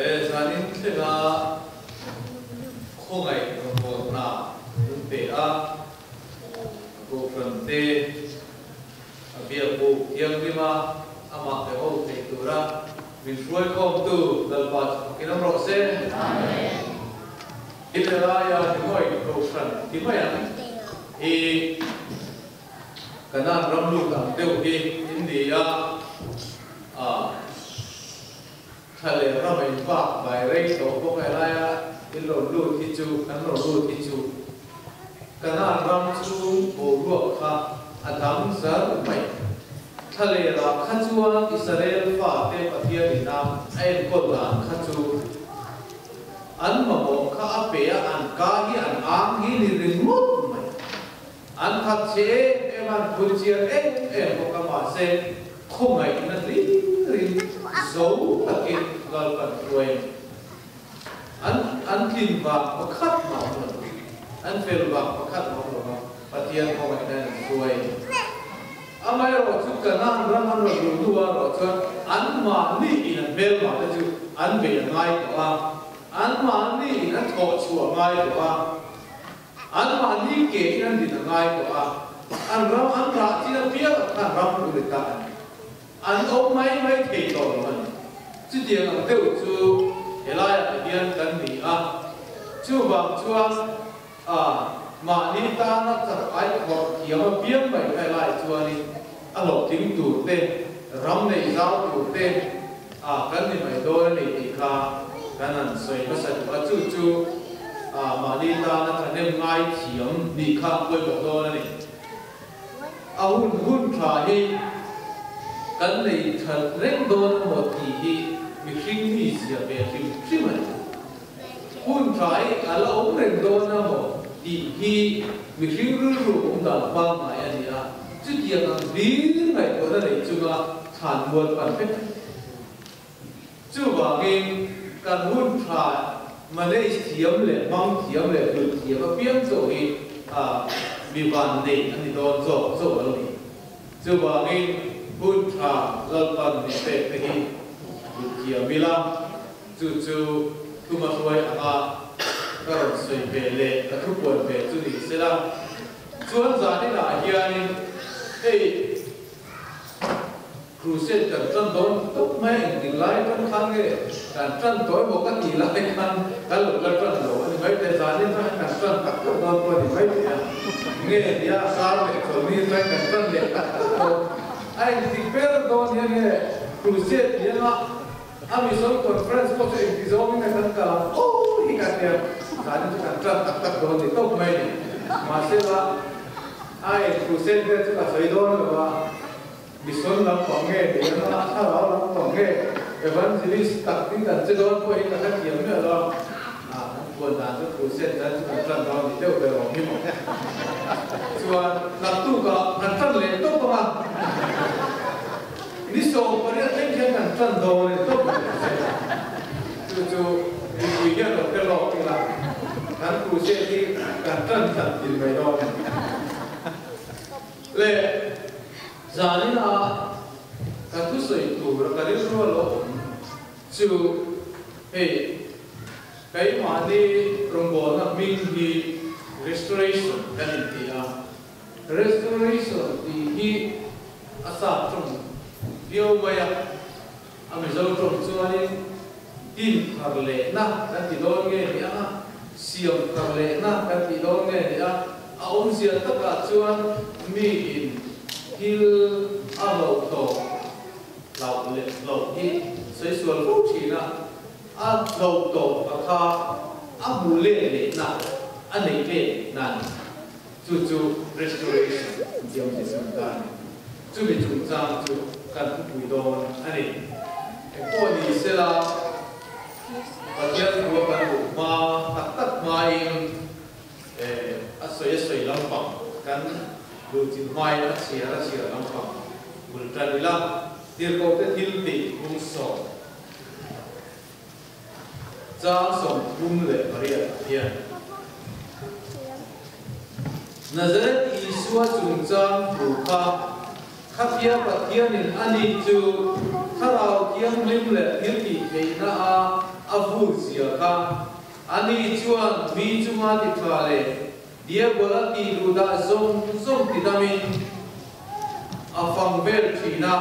Le zanin thlenga khawngaih rawngbawlna min pe a, Kohhran te a biakbuk thianghlima amah pe ho thei tura min hruaikhawmtu Lalpa chu fakin awm rawh se. I le laia Hmawih Kohhran ti mai ang hi Kanan ram lut ang deuh hi in ni a, a thla leh ram a in vak vai rei tawh bawk a, helaia in rawn lut hi chu, kan rawn lut hi chu Kanan ram chhung boruak kha a dang zar mai. Thla lehah kha chuan Israel fate Pathian ina a enkawl dan kha chu an mamawh kha a pe a, an ka hi an ang hi ni ringawt mai. An that chhe em em a, an phun chiang em em bawk a, mahse khawngaihna hlirin zo takin Lalpan hruai a ni. An an tlin vang pakhat mah awm lo, an fel vang pakhat mah awm lo va, Pathian khawngaihna in an hruai a ni. Amaherawh chu Kanaan ram an rawn luh hnuah erawh chuan anmahni in an hmelmah te chu an bei a ngai tawh a, anmahni in an thawh chhuah a ngai tawh a, anmahni ke in an din a ngai tawh a, an ram an rah chin apiang ah khan ram u ni ta a ni. An awm mai mai thei tawh lo a ni. Chutiang ang deuh chu helaiah te hian kan ni a, chuvang chuan a mahni tana chak ai khawrh thiam apiang mai kha helaiah chuanin a hlawhtling tur te, ram nei zau tur te a kan ni mai dawn a ni tih kha kan han sawi hmasa duh a, chu chu a mahni tana thahnem ngai thiam nih kha pawimawh dawn a ni. A hun hun tha hi kan nei that reng dawn emaw tih hi mihring mi zia ve hrim hrim a ni. Hun tha hi a la awm reng dawn emaw tih hi mihring rilru awm dan pangngai a ni a, chutiang ang hlir ngaihtuahna nei chunga thlan mual pan vek a ni. Chuvangin kan hun tha manage thiam leh hmang thiam leh hlut thiam apiang chauh hi mi van nei a ni dawn zawk zawk a lo ni. Chuvangin hun tha Lalpan min pek te hi hlut thiam ila, chu chu thuma hruai anga ka rawn sawi ve leh ka thupuan ve chu ni sela. Chuan zaninah hianin hei. Crusade kan tan dawn tawp mai a, engtik lai atang khan nge kan tan tawh emaw ka tih lai khan kan lo la tan lo a ni mai thei, zanin atang hian kan tan tak tak dawn pawh a ni mai thei a, nge nia kar leh chawlhni atangin kan tan leh tak tak dawn a, engtik ber dawn hian nge Crusade tih anga a Mission Conference pawh chu engti zawngin nge kan kal ang aw hi ka tia, zanin chu kan tan tak tak dawn ni tawp mai a ni, mahsela ai Crusade vel chu ka sawi dawn lo a. Mission lampang nge ni anga a thlarau lampang nge Evangelist tak tin kan che dawn pawh hi ka hre thiam miah lo a, kan puan dan chu crusade dan chu kan tan dawn ni deuh ber awm hi maw. Chuan naktukah kan tan leh tawp anga ni 18 thleng khian kan tan dawn a ni tawp mai crusade a, chu chu mipui hian lo hre lawk ila kan crusade hi kan tan hlan tin mai dawn a ni. Le zanina ka thusawi tur ka rilru a lo awm chu hei keimahni rawngbawlna hming hi Restoration kan inti a, Restoration tih hi a sap tawng viau mai a, a Mizo tawng chuanin din thar lehna kan ti dawn nge ni a, siam thar lehna kan ti dawn nge ni a, A awmzia takah chuan miin thil a hlauh tawh hlauh leh hlauh hi sawi sual fo thin a, a hlauh tawh a kha a hmuh let lehna a neih let lehna a ni. Chu chu restoration tih awmzia chu ta a ni. Chumi chungchang chu kan thupui dawn a ni. Engpawh ni sela Pathian thu a kan duh hma tak tak hmain, A sawi a sawi lampang kan luhchilh hmain a chhiar a chhiar lampang bul tan ila, tirhkohte thil tih hung sawm chang 38 ah hian Nazareth Isua chungchang thu kha khatia Pathianin ani chu Thlarau Thianghlim leh thil tih theihna a. A vur zia kha. Ani chuan mi chunga ti tha leh Diabola tih duh dah zawng zawng ti damin a fang vel thin a,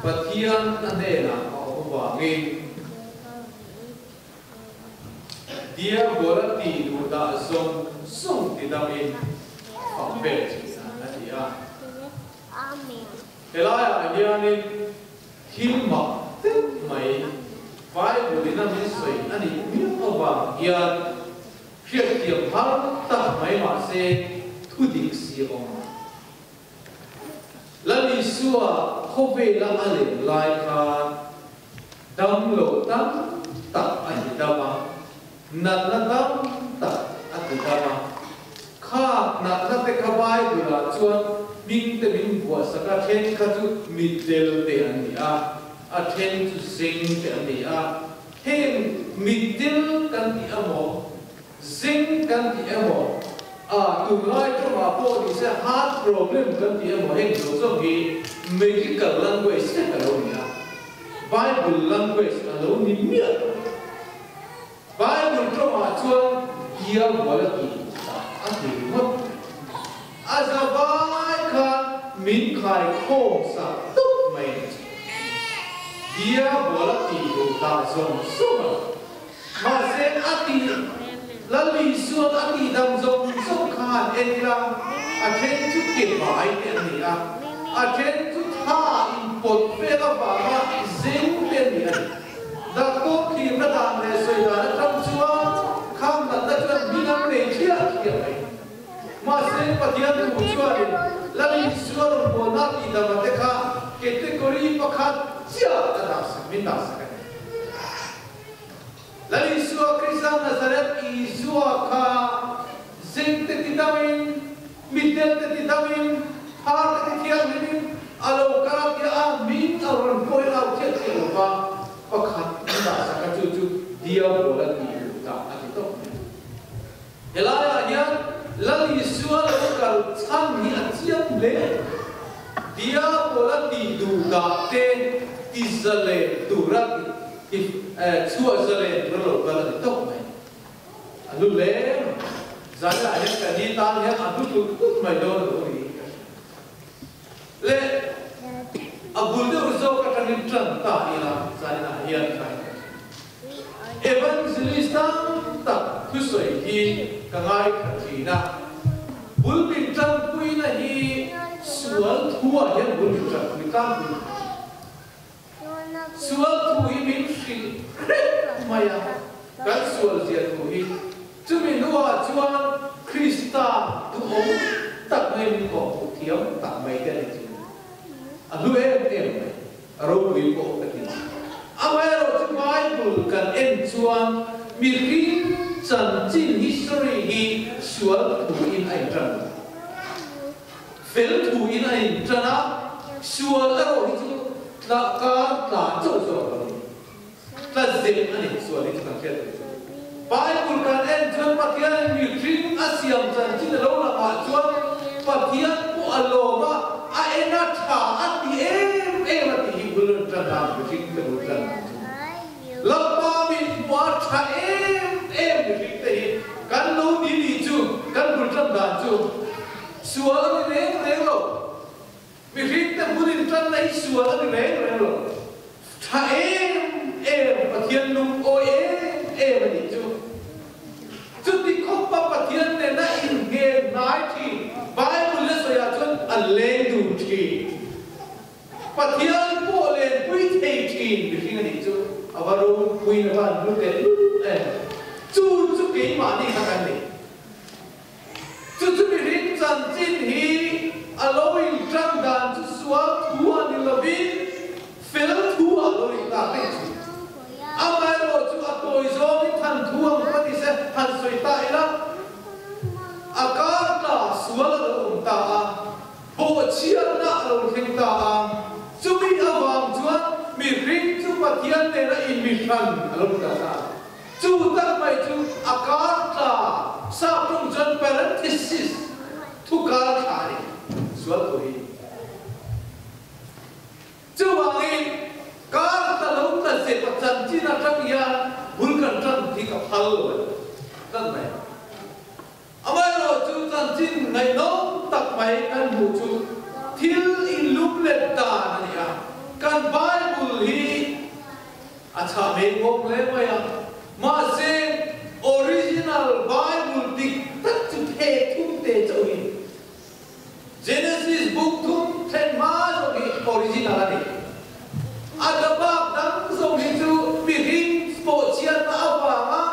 Pathian a hnenah a awm avangin Diabola tih duh dah zawng zawng ti damin a fang vel thin a, a ti a. Helaiah hianin thil mak deuh mai Bible-in a min sawi a nih miau avang hian hriatthiam har tak mai mahse thu dik si a awm. Lal Isua khawvela a len lai khan dam lo tam tak a ti dam a, natna tam tak a ti dam a. Kha natna te kha Bible-ah chuan hming te min buahsak a, then kha chu mitdel te an ni a, a then chu zeng te an ni a. Heng mitdel kan tih emaw, zeng kan tih emaw, a tunlai tawngah pawh ni se heart problem kan tih emaw heng zawng zawng hi medical language vek a lo ni a, Bible language a lo ni miah lo. Bible tawngah chuan diabol a tih tak a ti ringawt mai. A za vai khan min khai khawm sak tawp mai a ni. Diabol a tih duh dah zawng zawng a. Mahse a tih Lal Isuan a tih dam zawng zawng kha han en ila, a then chu ke vai te an ni a, a then chu tha inpawt vel avanga zeng te an ni a ni. Doctor thirna dan leh sawi dan atang chuan khang natna chuan hming an nei thliah thliah mai. Mahse Pathian thu chuanin Lal Isua rawn bualna tih dama te kha category pakhat chiah a dah sak, min dah sak a ni. Lal Isua Krista Nazareth Isua kha zeng te ti damin, mitdel te ti damin, phar te ti thianghlimin a lo kal a tia a min a rawn pawi au chiah chiah lo va, pakhat min dah sak a chu chu Diabol a tih duh tak a ti tawp mai. Helaiah hian Lal Isua lo kal chhan hi a chiang hle. Diabola tih duh dah te ti zalen tura ti chhuah zalen tura lo kal a ni tawp mai. A hlu hle mai. Zanah hian ka ni tan hian a hlu tlut tlut mai dawn a lo ni ka hria. Le a bul deuh zawk atangin tan ta ila zanah hian kha in ka hria. Evangelist tam tak thusawi hi ka ngaithla thin a, bul min tanpuina hi sual thuah hian bul min tanpui tlangpui thin. Sual thu hi min hrilh hrep mai a, kan sual zia thu hi. Chumi hnuah chuan Krista duhawm tak mai min kawhhmuh thiam tak mai te a ni thin. A hlu em em mai. A ropui pawh ka ti. Amaherawh chu Bible kan en chuan mihring chanchin, history, hi sual thu in a intan lo. Fel thu in a intan a, sual erawh hi chu tla kar tla chauh zawk a lo ni. Tla zep a ni sual hi chu kan hriat tur chu. Bible kan en chuan Pathianin mihring a siam chanchin a lo langah chuan Pathian pawh a lawm a, a en a tha a ti em em a tih hi bul rawn tan dan mihring te bul tan dan chu. Lalpa min hmuh a tha em em mihring te hi kan lo ni ni chu kan bul tan dan chu sual a ni reng reng lo. Mihring te hmun in tanna hi sual a ni reng reng lo. Tha em em, Pathian lungawi em em a nih chu. Chuti khawpa Pathian nena innghen hnai thin Bible le sawiah chuan a leng dun thin. Pathian pawh lenpui thei thin mihring a nih chu. A va ropuiin a va han hlu tehlul em. Chu chu keimahni kha kan ni. Chu chu mihring chanchin hi a lo intan dan chu sual thu a ni lovin fel thu ah lo intak daih thin. Amaherawh chu a tawi zawngin than thu ang ka ti se han sawi ta ila, a kar ta sual a lo awm ta a, bawhchhiatna a lo thleng ta a, chumi avang chuan mihring chu Pathian nena inmihran a lo ni ta ta a. Chu tak mai chu a kar tla sap ṭawng chuan parenthesis thu kar thla a ni sual thu hi. Chuvangin kar tla lo tla zep a chanchin aṭang hian. kal lo a ni tlat mai. Amaherawhchu chanchin ngaihnawm tak mai kan hmuh chu thil inlumlet dan a ni a, kan Bible hi a chhah mai bawk hle mai a, mahse original Bible dik tak chu phek thum te chauh hi Genesis book thum thlen hma zawng hi original a ni. A dabak dang zawng hi chu mihring pawh chhiatna avanga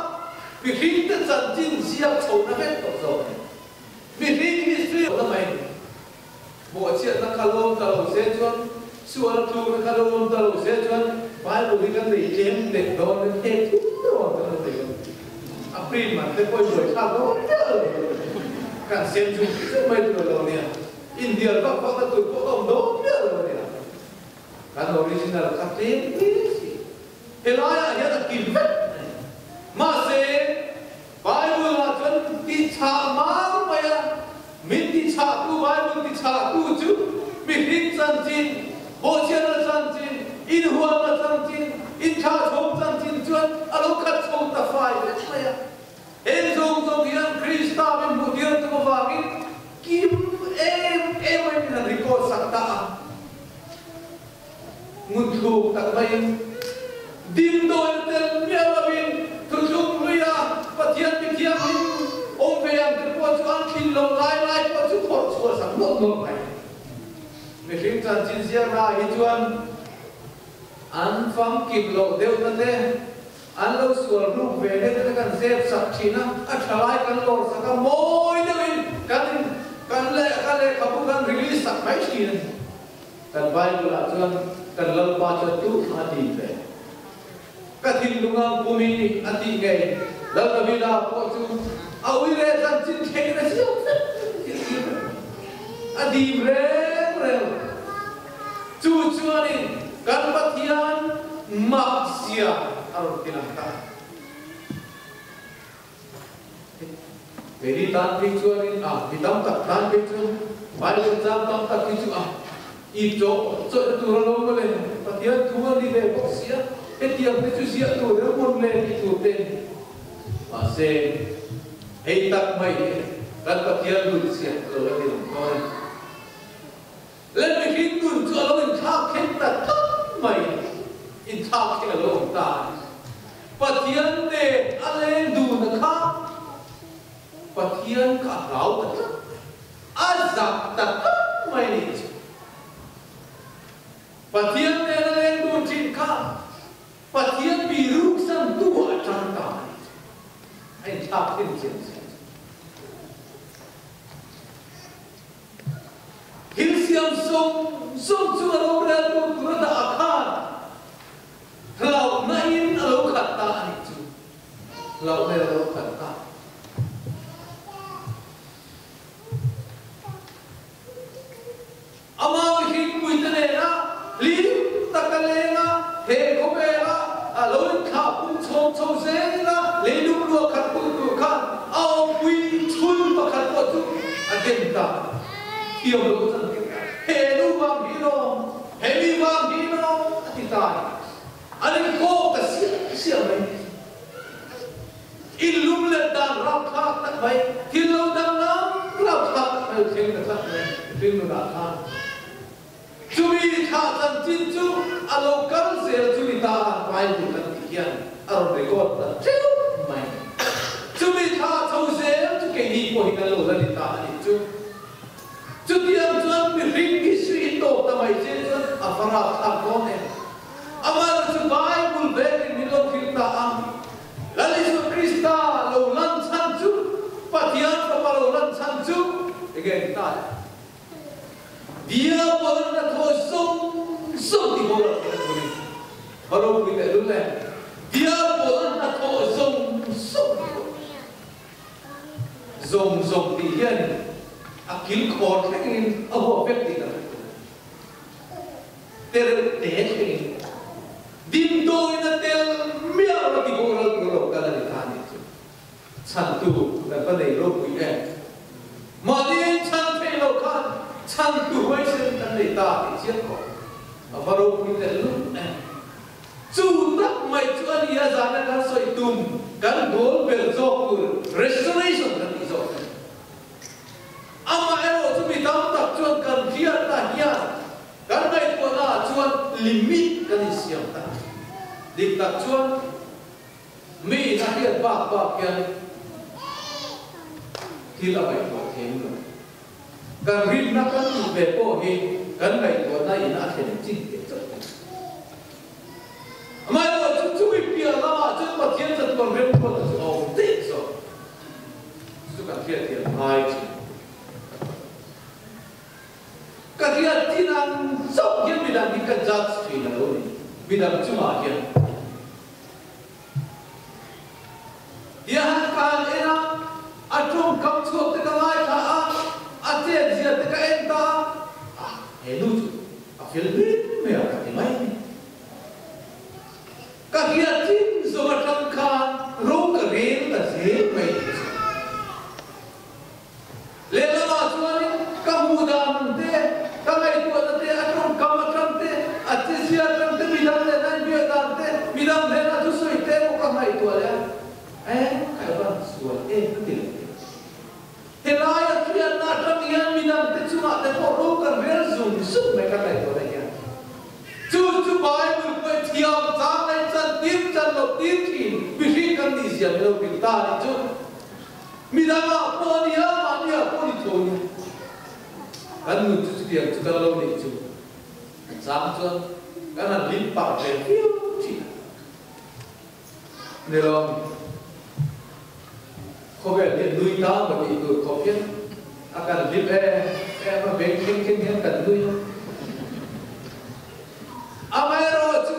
mihring te chanchin ziak chhohna vek tawh zawk a ni. Mihring history na mai a ni. Bawhchhiatna kha lawm ta lo se chuan, sual tlukna kha lawm ta lo se chuan Bible hi kan nei tlem hlek dawn in hek thum deuh ang kan lo nei dawn. A print man te pawh i buaithlak dawn miah lo kan sem zung zung mai tur lo nia. Inhnial vak vak na tur pawh a awm dawn miah lo a nia. Kan original kha tlem hle si. Helaiah hian a kim vek a ni. Mahse, Bible ah chuan tichhah mar mai a, min tichhahtu Bible tichhahtu chu mihring chanchin, bawhchhiatna chanchin, inhualna chanchin, inthlahchhawm chanchin chuan a lo khat chho ta fai vek mai a. Heng zawng zawng hian Krista min hmuhtir tum avangin kim em em mai min han record sak ta a. Ngunthluk tak maiin dimdawi tel miah lovin thuthlung hluia Pathian mithianghlim awm ve ang te pawh chu an thlin loh lai lai pawh chu phawrh chhuah sak nawlh nawlh mai. Mihring chanchin ziakna ah hi chuan an famkim loh deuhna te, an lo sual ruk ve deuhna te kan zep sak thin a, a tha lai kan lawr sak a, mawi deuhin kan in kan lehkha lehkhabu kan release sak mai thin a ni. Kan Bible ah chuan kan Lalpa chuan tu a ti ve? Ka thinlung ang pumi nih a tih ngei Lal Davida pawh chu a ui leh chanchin thleng in a ziak vek tih a thlir vek. A dim reng reng lo. Chu chuanin kan Pathian mak zia a rawn ti lang ta. Keini tan phei chuanin a, mi tam tak tan phei chuan Bible chang tam tak hi chu a ip chawh chawih tur a lo mawle, Pathian thu a ni ve bawk sia, hetiang te chu ziah tur reuh mawn le tih tur te a ni. Mahse, hei tak mai hi kan Pathian nun ziah lo a ni ang dawn e. Le mihring nun chu a lo inthlak thleng ta tlat mai, inthlak thleng a lo awm ta a ni. Pathian nen a leng dun a kha, Pathian kha a hlau ta tlat mai, a zak ta tlat mai a nih chu. Pathian nen a leng dun thin kha Pathian mi ruksan tu ah a tang ta a nih chu. A inthlak thleng chiang chiang chu. Thil siam zawng zawng chu a roreltu tura dah a khan hlauhna in a lo khat ta a nih chu. Hlauhna in a lo khat ta. Amah mihringpuite nena hlim taka lenga he khawvela a lo inthlah pung chhawm chho zela leilung ruah khat pung tur khan a awmpui chhun pakhat pawh chu a den ta thiam lo chan tir ta. He nu vang hi lawm, he mi vang hi lawm a ti ta a ni. An inkawk ta siah siah mai ni. Inlum leh dan rapthlak tak mai, thil lo danglam rapthlak tak mai thleng ta tlat mai rilnunah khan. Chumi thlah chanchin chu a lo kal zel chu ni ta a, Bible kan tih hian a rawn record ta teuh mai. Chumi thlah chho zel chu keini pawh hi kan lo la ni ta a nih chu. Chutiang chuan mihring history in tawp ta mai che chuan a va rapthlak dawn em? Amah chu Bible vekin min lo hrilh ta a, Lal Isua Krista lo lan chhan chu, Pathian Fapa lo lan chhan chu enge ni ta le? Diabol na thaw zawng zawng ti bo lo thei a turin va ropui teh lul e. Diabol na thaw zawng zawng ti bo zawng zawng tih hian a kilkhawr thlengin a huap vek tih kan hre thei. Tel te thlengin dimdawiin a tel miah lo ti boral tur lo kal a ni ta nih chu. Chhantu kan va nei ropui em? Mahni in chhan theih loh khan chhantu huaisen kan nei ta tih chiang khawp. A va ropui tehlul em? Chu tak mai chu a ni a zana kan sawi tum kan goal ber. Restoration kan tih zawk a ni. Amaherawhchu mi tam tak chuan kan hriatna hian kan ngaihtuahna ah chuan limit kan insiam ta. Dik tak chuan mi in a hriat bak bak hian thil a ngaihtuah thei lo. Kan rinna kan tih ve pawh hi kan ngaihtuahna in a thlen chin teh chauh a ni. Amaherawhchu chumi piah lamah chuan Pathian chatuan remruatna chu a awm daih zawk. Chu chu kan hriat thiam ngai thin. Ka hriat thin ang chauh hian midang hi ka judge thin a lo ni, midang chungah hian. Tia han ka han en a, a tawngkam chhuak te ka ngaithla a, a chetzia te ka en ta a, ah he nu chu a fel hlim mai a ka ti mai a ni. Ka hriat chin zawng atang khan ro ka rel ta zel mai tih chu. Lehlamah chuanin ka hmuh dan te, ka ngaihtuahna te, a tawngkam atang te, a chezia atang te, midang nena inbiak dan te, midang hnena thusawi te pawh ka ngaihtuah leh a, eng ka van sual em ka ti lo tih. Helaia hriatna atang hian midang te chungah te pawh ro kan rel zung zung mai ka ngaihtuahna hian. Chu chu Bible pawh i thiam chang a in chan tir chan loh tir thin mihring kan nih zia milo bil ta nih chu. Midang ah pawh a nia, mahni ah pawh ni tho nia. Kan nun chu chutiang chu kan lo nih chu. A chang chuan kan han lim pah ve viau thin a. Ni lo a mi. Khawvel hian nui ta maw tih tur khawp hian a kan hlim em em a, beng thleng thleng hian kan nui a. Amaherawhchu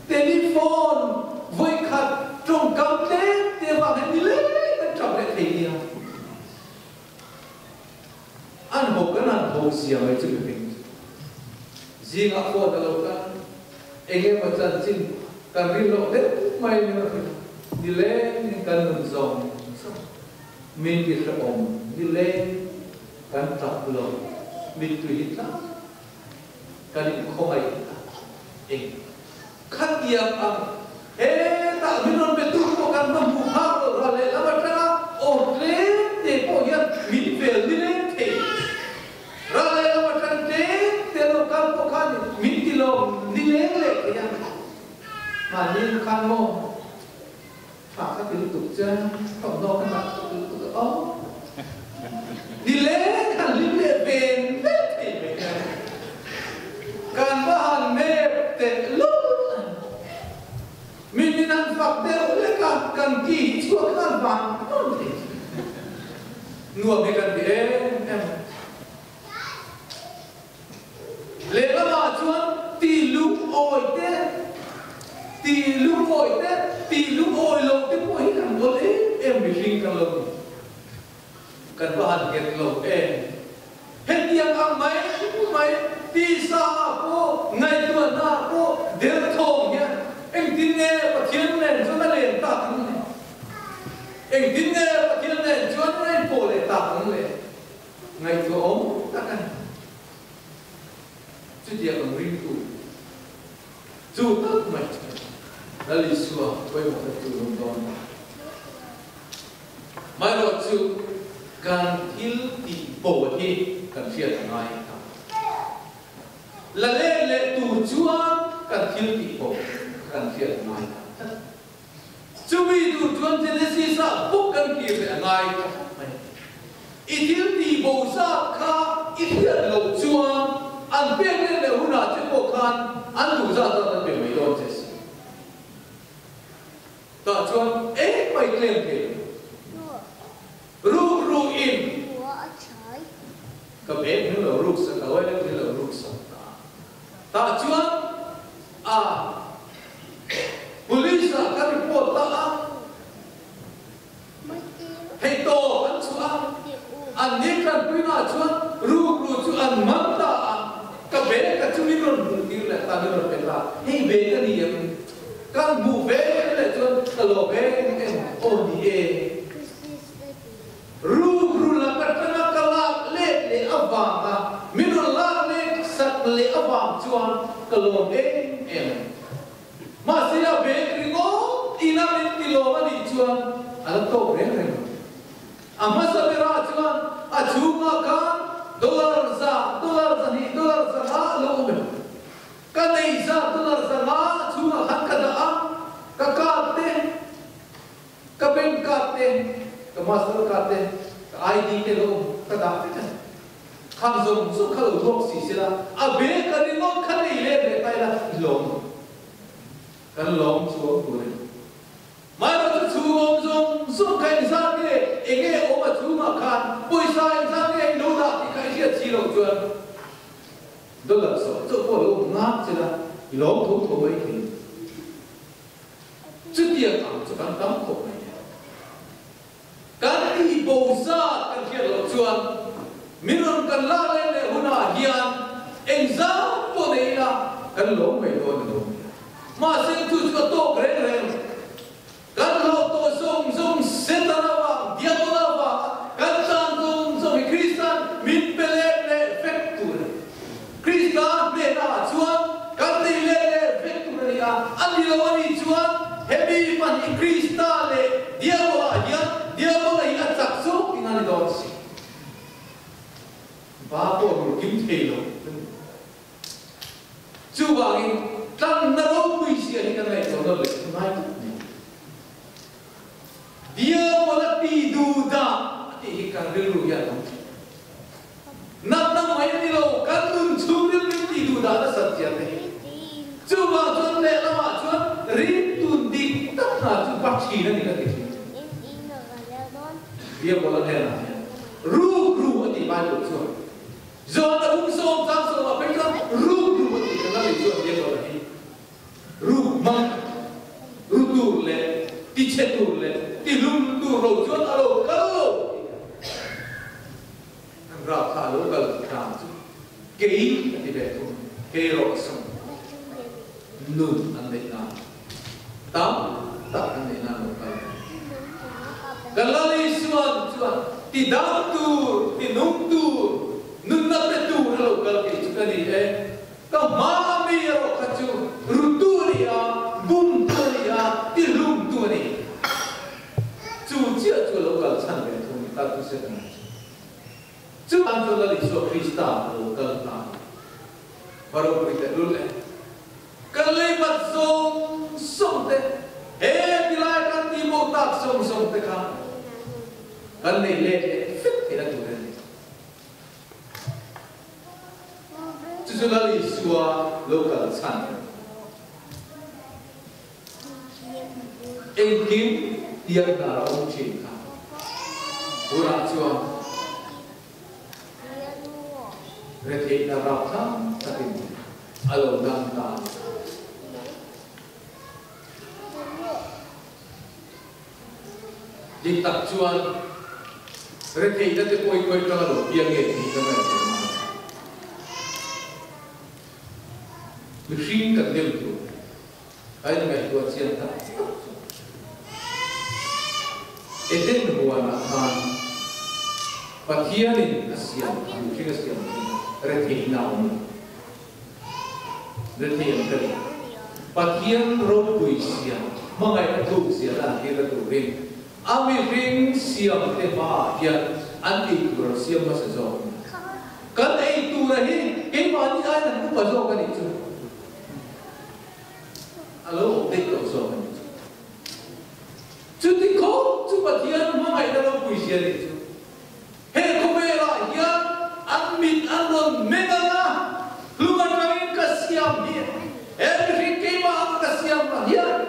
telephone vawikhat tawngkam tlem te avang hian ni leng kan tap leh thei nia. An ho kan han ho zia mai chu mihring chu. Zingah phone a lo kal, eng emaw chanchin kan rin loh deuh mai ni rawh hi, ni leng kan nun zawng zawng, min ti hrehawm ni leng kan tap lo, mittui hi tlang kan inkhawngaih a, eng Khatiang ang hetah min rawn pe tu pawh kan va hmu phak loh ral lehlam atanga awm tlem te pawh hian min vel ni leng thei. Ral lehlam atang tlem te lo kal pawh khan min ti lawm ni leng leh thei a. Mahni khan maw tha kha ti lutuk che thawmhnaw kha nalh tuk lutuk a aw. Ni leng khan hlim leh ven vek thei mai hian kan va han nep teh lul a ni. Mi min han fak deuh lek a, kan ki hi chhuak nghal vang vang thei thin. Nuam hi kan ti em em a. Lehlamah chuan ti lungawi te, ti lungawi te, ti lungawi lo te pawh hi kan awl em em mihring kan lo ni. Kan va han nghet lo em? Hetiang ang mai mai tisa ah pawh, ngaihtuahna ah pawh derthawng hian engtin nge Pathian nen chuan a len tak ang le? Engtin nge Pathian nen chuan a inpawh leh tak ang le? Ngaihtuah awm tak a ni. Chutiang ang ringtu chu tak mai chu Lal Isua pawimawhna chu rawn dawn ta. Maherawh chu kan thil tih pawh hi kan hriat a ngai ta. La let leh tur chuan kan thil tih pawh kan hriat a ngai ta tlat. Chumi tur chuan Genesis ah bawk kan kir leh a ngai ta tlat mai. I thil tih bo zat kha i hriat loh chuan an pek let leh hunah che pawh khan an duh zat zat an pe mai dawn che si. Tah chuan engmah i tlem thei lo. Ruk ruk in ka bag min lo ruk sak a, wallet min lo ruk sak ta. Tah chuan a police ah ka report ta a, hei tawp an chhuah a, an ni tanpuina ah chuan ruk ru chu an man ta a, ka bag ka chu min rawn hmuh tir leh ta, min rawn pe ta, hei bag a ni em? Kan hmuh ve leh chuan ka lawm em em, aw ni e. Ruk ru lak atanga ka lak let leh avanga min rawn lak let sak leh avang chuan ka lawm em em a ni. Mahse a bag ringawt ina min ti lawm a nih chuan A la tawk reng reng lo. A hmasa berah chuan a chhungah khan dollar za, dollar 200, dollar 500 a lo awm em? Ka nei zat dollar 500 a chhungah khan ka dah a, ka card te, ka bank card te, ka master card te, ka ID te lo awm ka dah vek a ni. Khang zawng zawng kha lo ruak si sela, a bag a ringawt kha nei let leh ta ila i lawm ang. Kan lawm chuang tur a ni. Hmailawk chu chhung awm zawng zawng kha engzat nge, enge awm a chhungah khan pawisa engzat nge i lo dah tih kha i hriat si loh chuan dollar sawm chauh pawh lo awm ngak che la, i lawm tho tho mai thei. Chutiang ang chu kan tam khawp mai. Kan tih bo zat kan hriat loh chuan min rawn kan lak let leh hunah hian engzat pawh nei ila kan lawm mai dawn a lo nia. Mahse chu chu a tawk reng reng. Kan hlauh tawh zawng zawng Satan avang, Diabola avanga kan tan zawng zawng hi Krista'n min pe let leh vek tur a ni. Krista hnenah chuan kan nei let leh vek tur a ni a, a ni lo a nih chuan hemi pahnih Krista leh Diabola hian Diabola hi a chak zawk in a ni dawn si. Ba pawh rul kim thei lo a ni. Chuvangin tlanna ropui zia hi kan ngaihtuah nawn leh thu ngai tak mai. Diabola ti duhdah a tih hi kan rilru hian a awm thin. Natna mai a ni lo, kan nun chhungril min tih duh dan a sat chian te hi. Chuvang chuan lehlamah chuan ringtun dik tak hna chu pa thin a ni ka ti thin. Diabola hnenah hian ruk ru a tih Bible chuan John a bung sawm chang sawmah phei chuan ruk ru a tih kha nalei chuan Diabola hi ruk hmang ru tur leh tichhe tur leh tihlum tur lo chuan a lo kal lo tih kha. An rap kha a lo kal dan chu kei a ti ve thung, kei rawh sawm nun an neih nan tam tak an neih nan lo kal. Ka Lal Isuan chuan ti dam tur, ti nung tur, nunna pe tur a lo kal kei chu ka ni e. Ka hma a mi erawh kha chu rutu a ni a, bumtu a ni a, ti hlumtu a ni. Chu chiah chu a lo kal chhan ve thung ni, kal thu set a ni. Chu tan chuan Lal Isua Krista a lo kal ta a ni. Va ropui teh lul e. Kan leibat zawng zawng te, he tilai kan tihbo tak zawng zawng te kha kan nei let leh vek theihna tur a ni. Chu chu Lal Isua lo kal chhan a ni. Engkim tiang hnar a awm thin kha. Tunah chuan retheihna rapthlak takin a lo dang ta a ni. Dik tak chuan retheihna te pawh i khawi tanga lo piang nge tih ka ngaihtuah ngai. Mihring kan dem tur a inngaihtuah chian tak tak chu Eden huanah khan Pathianin a siam kha, mihring a siam kha retheihna a awm lo. Rethei an ka ni. Pathian ropui siam, hmangaihna thuk zia lan tir a turin a mihring siamte hmaah hian an ei tur an siam hmasa zawk a ni. Kan ei tura hi keimahni aiin an upa zawk a nih chu. A lo awm daih tawh zawk a nih chu. Chuti khawp chu Pathian hmangaihna ropui zia nih chu. He khawvelah hian an mit an rawn men ang a, hlum atangin ka siam hi he mihring keimah ang ka siam lah hian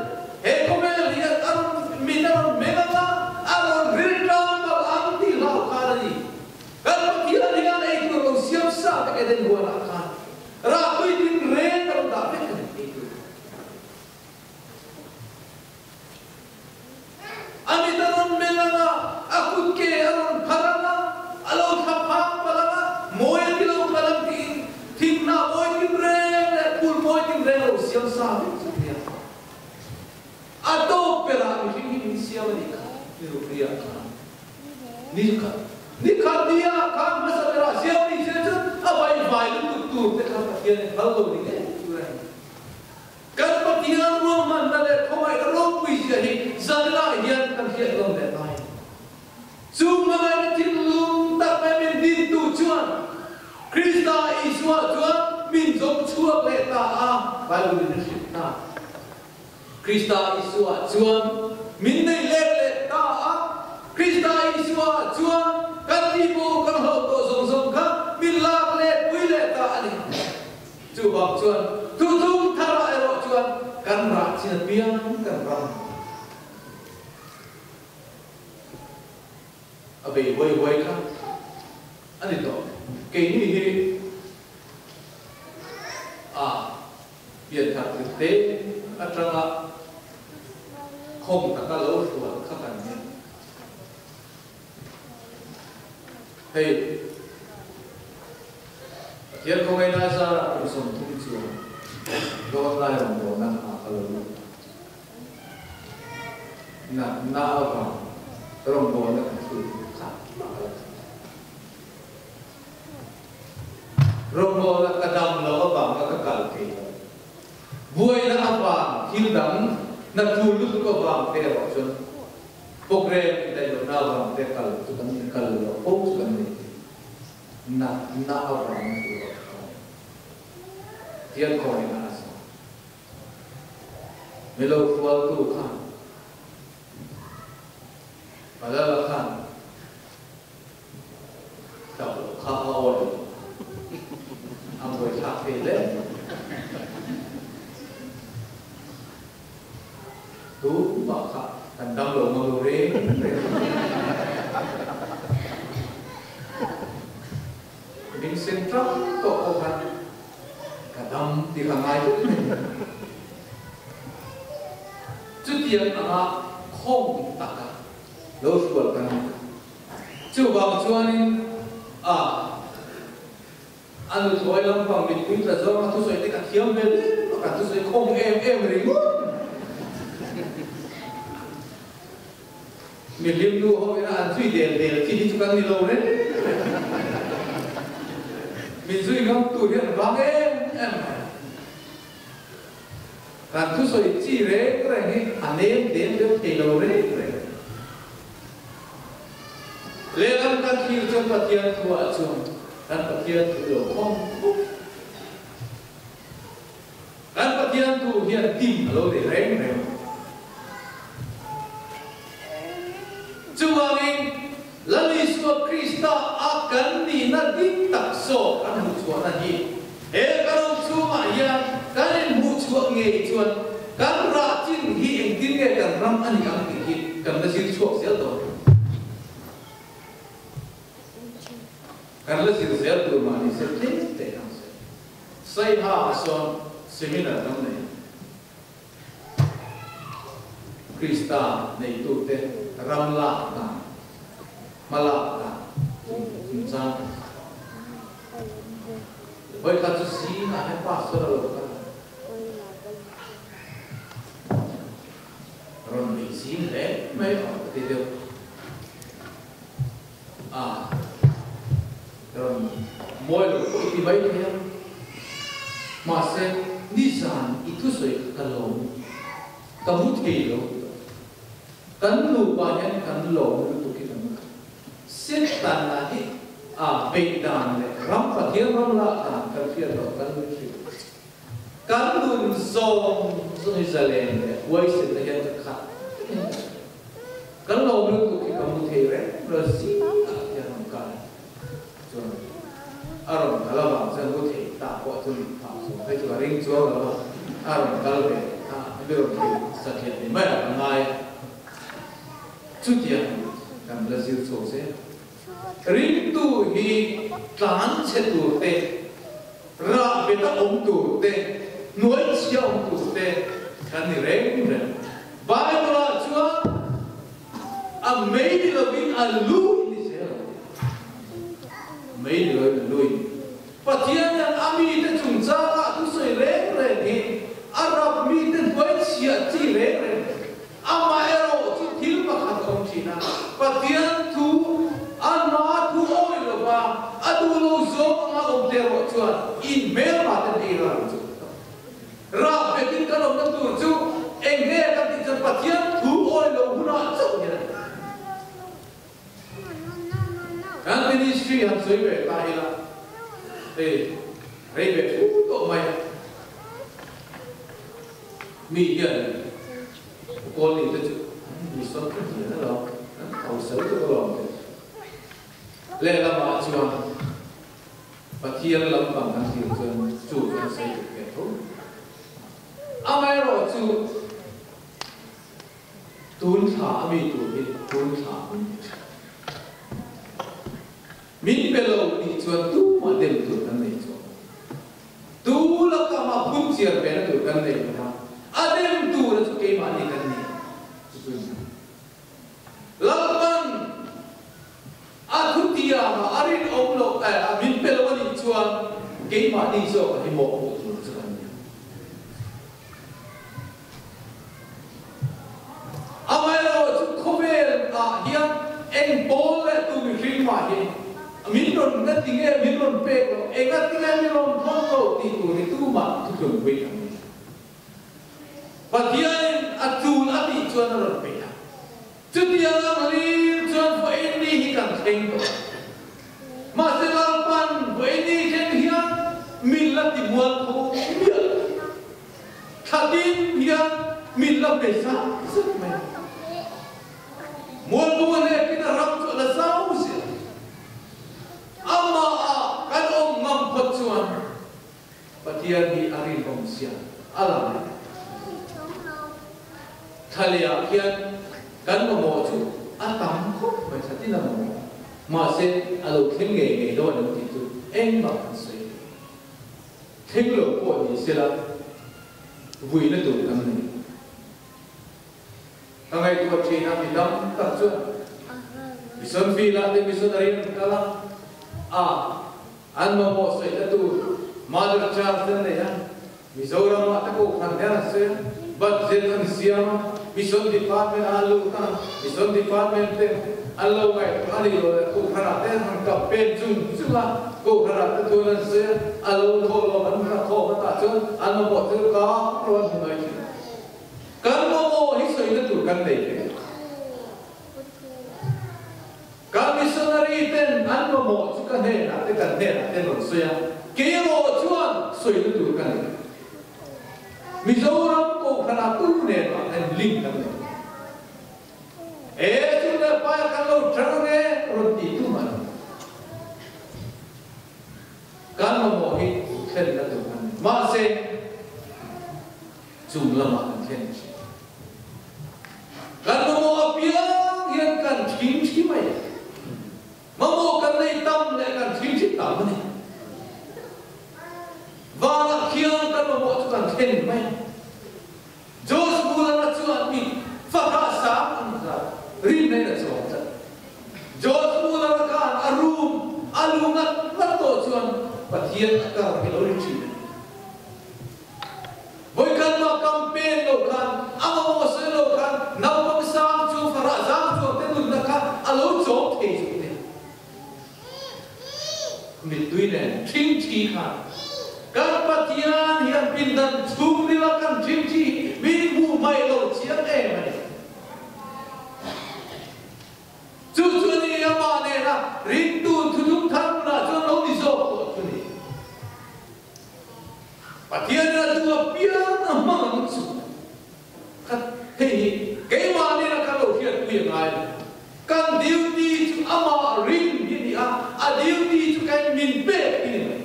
he khawvel hian a rawn mit a rawn men ang a, a rawn ril tang palh ang tih hlau khan a ni. Kan Pathian hian ei tur lo siam sa vek Eden huanah khan rahtui tin reng a lo dah vek a ni ei tur. A mit a rawn mel ang a, a kut ke a rawn phar ang a, a lo thla phak palh ang a, mawi a ti lo palh ang tiin thinghnah mawi tin reng leh phul mawi tin reng a lo siam sa vek chu nia. A tawp berah mihring hi min siam a nih kha, ni rukriah khan. Ni khat ni khat nia khan hmasa berah siam ni se chuan a vaivai lutuk tur te kha Pathian in phal lo ni ngei tur a ni. Kan Pathian ruahmanna leh khawngaihna ropui zia hi zanah hian kan hriat nawn leh lai. Chu hmangaihna thinlung tak mai min dintu chuan Krista Isua chuan min zawng chhuak leh ta a, Bible in a hrilh ta. Krista Isua chuan min nei let leh ta a, Krista Isua chuan kan tihbo kan hlauh tawh zawng zawng kha min lak leh pui leh ta a ni. Chuvang chuan thuthung tharah erawh chuan kan rah chin apiang kan ram. A bei huai huai kha a ni tawh. Keini hi a pianthar tirte atanga khawng taka lo hrual kha kan ni. Hei, Pathian khawngaihna zarah kum 30 chuan dawn lai rawngbawlna ah ka lo lut a. Natna avang rawngbawlna kan thil kha mah ka la thei lo. Rawngbawlna ka dam loh avanga ka kal thei lo. Buaina avang thil dang na tul lutuk avang te erawh chuan program indaih lohna avang te kal chu kan kal loh fo chu kan nei thei. Natna avanga thil erawh ka nei. Tiang khawngaihna a zawng. Milo hrualtu khan Malala khan tap loh kha a awi lo, a buaithlak thei hle. Tumah kha kan dam lo ngam lo reng reng. Min sen tang tawh pawh khan ka dam tih ka ngai vek mai. Chutiang anga khawng taka lo hrual kan ni ta. Chuvang chuanin a a nuthlawi lampang mipui tla zawnga thusawi te ka thiam ve lem a, kan thusawi khawng em em ringawt. Mihlim nu ho ina an zui del del chi hi chu kan ni lo reng reng. Min zui ngam tur hi an vang em em mai. Kan thusawi chi reng reng hi a nem dem deuh thei lo reng reng. Lehlam kan thlir chuan Pathian thuah chuan kan Pathian thu lo khawm khawp. Kan Pathian thu hian tim a lo nei reng reng. Chuvangin, Lal Isua Krista a kan nihna dik tak zawk kan hmuhchhuahna hi he kan awm chhungah hian kan inhmuhchhuah ngei chuan kan rah chin hi engtin nge kan ram a nih ang tih hi kan la zir chhuak zel dawn. Kan la zir zel tur mah ni se tlem teh ang se. Saiha sawn seminar kan nei. Krista neitute ram lak dan, hma lak dan chungchang kan hre. Vawikhat chu zingah hian pastor a lo kal a. Rawn bei zing hle mai a ka ti deuh. A rawn mawi lo pawh i ti mai thei a, mahse nizan i thusawi kha ka lawm, ka mu thei lo ti tawh. Kan nupa hian kan lawm lutuk hi kan Setana hi a beih dan leh ram Pathian ram lak dan kan hriat loh kan nui hrilh. Kan nun zawng zawng hi zalen leh huaisenna hian ka khat vek in ka hria. Kan lo lutuk hi ka mu thei reng reng zingah hian rawn kal chuan a rawn kal avang chuan mu thei ta pawh chu ni phah chu hei chu ka ring chuang lo a, a rawn kal ve kha mi rawn thei satliah ni mai a ka ngai a. Chutiang kan la zir chho zel. Ringtu hi tlan chhe tur te, rah bet a awm tur te, hnuai chhia awm tur te kan ni reng reng. Bible ah chuan a mei ni lovin a lu in ni zel ang. A mei ni lovin a lu in. Pathian hian a mite chungchanga thusawi reng reng hi a rap mite hnuai chhia chi reng reng. Amaherawh chu thil pakhat a awm thin a, Pathian thu a hma thu awih lova a duh lo zawng anga awm te erawh chuan in hmelma ten ei ral ang chu. Rah betin kan awmna tur chu eng nge kan tih chuan Pathian thu. history han sawi ve ta ila hei rei ve fu tawh mai a. Mi hian Kawlni te chu an mission ka hnian a lo, an hausa lutuk alawm te. Lehlamah chuan Pathian lampang kan thlir chuan chu chu an sawi dik ve tho. Amaherawhchu tun thla a mi tur hi tun thla min pe thin. Min pe lo tih chuan tumah dem tur kan nei chuang lo. Tu laka mah phun chiar ve na tur kan nei lo va, a dem tura chu keimahni kan ni chu chu ni. Lalpan a thutianga a rinawm loh eh a min pe lo a nih chuan keimahni zawk a hi mawhpawh tur chu kan ni ang. Amaherawh chu khawvel ah hian eng pawl leh tu mihring mah hi min rawn nga ti nge min rawn pek loh, enga ti nge min rawn thawn lo tih tur hi tumah thuthlungpui kan ni. Pathianin a tul a tih chuan a rawn peih a. Chutiang ang lir chuan vawiin hi kan thleng tawh a. Mahse Lalpan vawiin thleng hian min la ti mual tho miah lo. Thla tin hian min la pe zat zat mai a. Mualpung a hlekin a ram chu a la zau zel. Amah ah kan awm ngam phawt chuan Pathian hi a rinawm sia a lang e. Thlalehah khian kan mamawh chu a tam khawp mai thatin a mamawh. Mahse, a lo thleng ngei ngei dawn em tih chu engmah kan sawi lo. Thleng lo pawh ni sela vuina tur kan nei. Ka ngaihtuah thin a, mi dam tak chuan mission field ah te missionary an kal a, a an mamawh sawi na tur Mother Church te an nei a, Mizoram ah te kohhran hian an sawi a, budget an siam a, mission department ah an lut a, mission department te an lo ngaihtuah a nih loh leh kohhran ah te an han campaign chung chung a, kohhran ah te chuan an sawi a, a lo thawh lawm an khawm atah chuan an mamawh thil kang lo an hmu mai thin. Kan mamawh hi sawina tur kan nei ve. Kan missionary ten an mamawh chu ka hnenah te kan hnenah te rawn sawi a, kei erawh chuan sawina tur ka nei. Mizoram Kohhranah tu nen mah khan link kan nei. E chu le pai kan lo ṭang ange rawn ti tu mah ni. Kan mamawh hi thlenna tur kan nei. Mahse. Chung lamah kan thlen thin. Kan mamawh apiang hian kan thing thi mai a. Mamawh kan nei tam leh kan thing thi tam a ni. Vanah khian kan mamawh chu kan thlen mai a. Josh Muller-a chuan mi fahrah sang ang zat rinna in a chawm tlat. Josh Muller-a khan a room a lu ngat ngat tawh chuan Pathian a kar hi lo ri thin a ni. Vawikhat mah campaign lo khan, a mamawh sawi lo khan naupang sang chu farah zang chuang te nunna kha a lo chawm thei chu nia. Mittui nen thing thi khan kan Pathian hian pindan chhungrila kan thing thi min hmuh hmaih lo chiang em a ni. Chu chu a ni, amah nena ringtu thuthlung thar hmunah chuan lo ni zawk tawh chu ni. Pathian in a duh apiang a hmang ang chu kha hei hi keimahni a kan lo hriatpui a ngai lo. Kan duty chu amah ring hi a ni a, a duty chu kan min pek hi ni mai.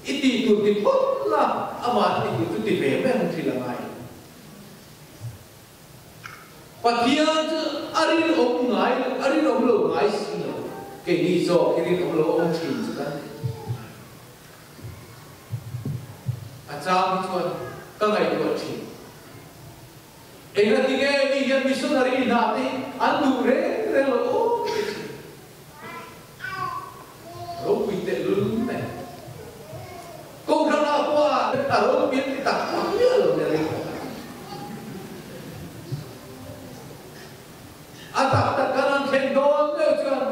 I tih tur ti phawt la, amah tih tur chu ti ve mai ang thil a ngai lo. Pathian chu a rinawm ngai lo, a rinawm lo ngai si lo. Keini zawk hi rinawm lo a awm thin chu kan ni. A chang hi chuan ka ngaihtuah thin. Engati nge mi hian missionary hna te hi an duh reng reng lo aw ti thin. Ropui tehlul mai. Kohhran ah pawh a ropui an ti tak tak miah lo nia ring tak. A tak tak kan an thlen dawn deuh chuan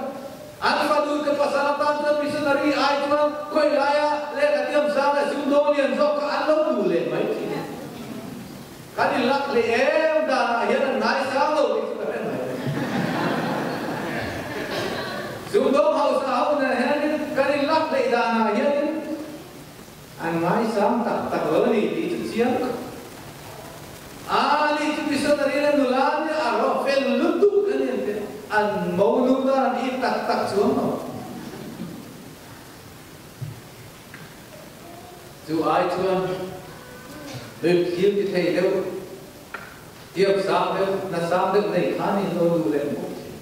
an fanu te pasal atan chuan missionary ai chuan khawi laia lehkha tiam sang leh sum dawn lian zawk kha an lo duh leh mai thin a. Kan in lak hlei em danah hian an ngaisang lo tih chu ka hre mai. Sum dawng hausa ho nen hian. tlang tak tak lo a ni tih chu chiang khawp. A ni chu missionary la nula nia a rawh fel lutuk a ni an ti a, an mo nu tan an it tak tak chuang lo. Chu ai chuan mi thil ti thei deuh, tiam sang deuh, hna sang deuh nei kha ni lo duh leh bawk thin.